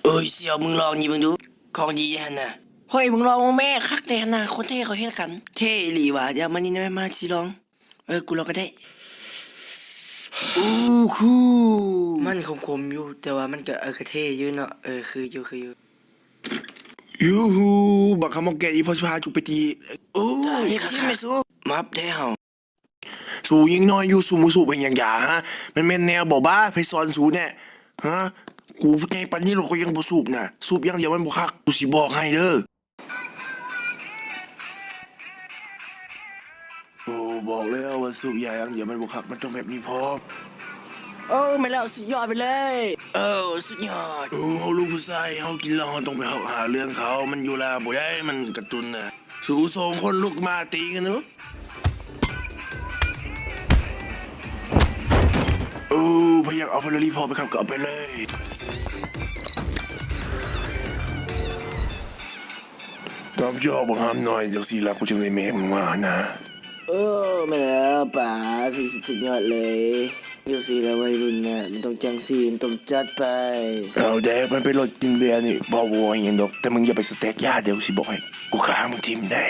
ເອີຍ ຊິເອົາ ມຶງລອງຍິງເບິ່ງດູ ຂອງດີຫັ້ນນະ. ເຮີ້ຍ ມຶງລອງເບິ່ງແມ້ ຄັກແທ້ຫັ້ນນະ ຄົນເທ່ເຂົາເຮັດກັນ. ເທ່ອີ່ຫຼີຫວາ ດຽວມານີ້ນະ ມາຊິລອງ. ເອີ ກູລອງກໍໄດ້. ອູ ຄູ ມັນຂົມໆຢູ່ ແຕ່ວ່າມັນກໍ ເອີ ກໍເທ່ຢູ່ເນາະ. ເອີ ຄືຢູ່ ຄືຢູ່. ຢູຫູ ບັກຄຳມອກແກນ ອີ່ພໍ່ສິພາຈຸກໄປຕີ. ໂອ້ຍ ຕາຍ ຄັກ ແມ່ສູ ມັບແທ້ເຮົາ. ສູຍັງນ້ອຍຢູ່ ສູບໍ່ສູບເປັນຫຍັງຢາ ຮະ? ມັນແມ່ນແນວບໍ່ບ້າ ໃຜສອນສູແນ່ ຮະ? ກູໃຫຍ່ປານນີ້ແລ້ວ ກູຍັງບໍ່ສູບນະ. ສູບຢ່າງດຽວມັນບໍ່ຄັກ ກູຊິບອກໃຫ້ເດີ. ໂອ້ ບອກແລ້ວວ່າສູບຢາຢ່າງດຽວມັນບໍ່ຄັກ ມັນຕ້ອງແບບນີ້ພ້ອມ. ໂອ້ ແມ່ນແລ້ວ ສຸດຍອດໄປເລີຍ. ໂອ້ ສຸດຍອດ. ໂອ້ ເຮົາລູກຜູ້ຊາຍ ເຮົາກິນເຫຼົ້າ ເຮົາຕ້ອງໄປຫາເລື່ອງເຂົາ ມັນຢູ່ລາວບໍ່ໄດ້ ມັນກະຕຸ້ນນະ. ສູສອງຄົນລຸກມາຕີກັນດູ. ໂອ້ ໃຜຢາກເອົາເຟີຣາຣີພໍ່ໄປຂັບກໍເອົາໄປເລີຍ. ຕາມຈອກບັກຫຳນ້ອຍ ຈັ່ງຊີ້ລະ ກູຈຶ່ງໄດ້ແມ່ມຶງມານະ. ໂອ້ ແມ່ນແລ້ວປາ ສຸດ ສຸດຍອດເລີຍ. ຈັ່ງຊີ້ລະໄວລຸ້ນນະ ມັນຕ້ອງຈັ່ງຊີ້ ມັນຕ້ອງຈັດໄປ. ເອົາແດກ ມັນເປັນລົດກິນເບຍນີ້ ເວົ້າບໍ່ວ່າຫຍັງດອກ ແຕ່ມຶງຢ່າໄປສະແຕັກຢາເດີ ກູຊິບອກໃຫ້ ກູຂ້າມຶງຖິ້ມໄດ້.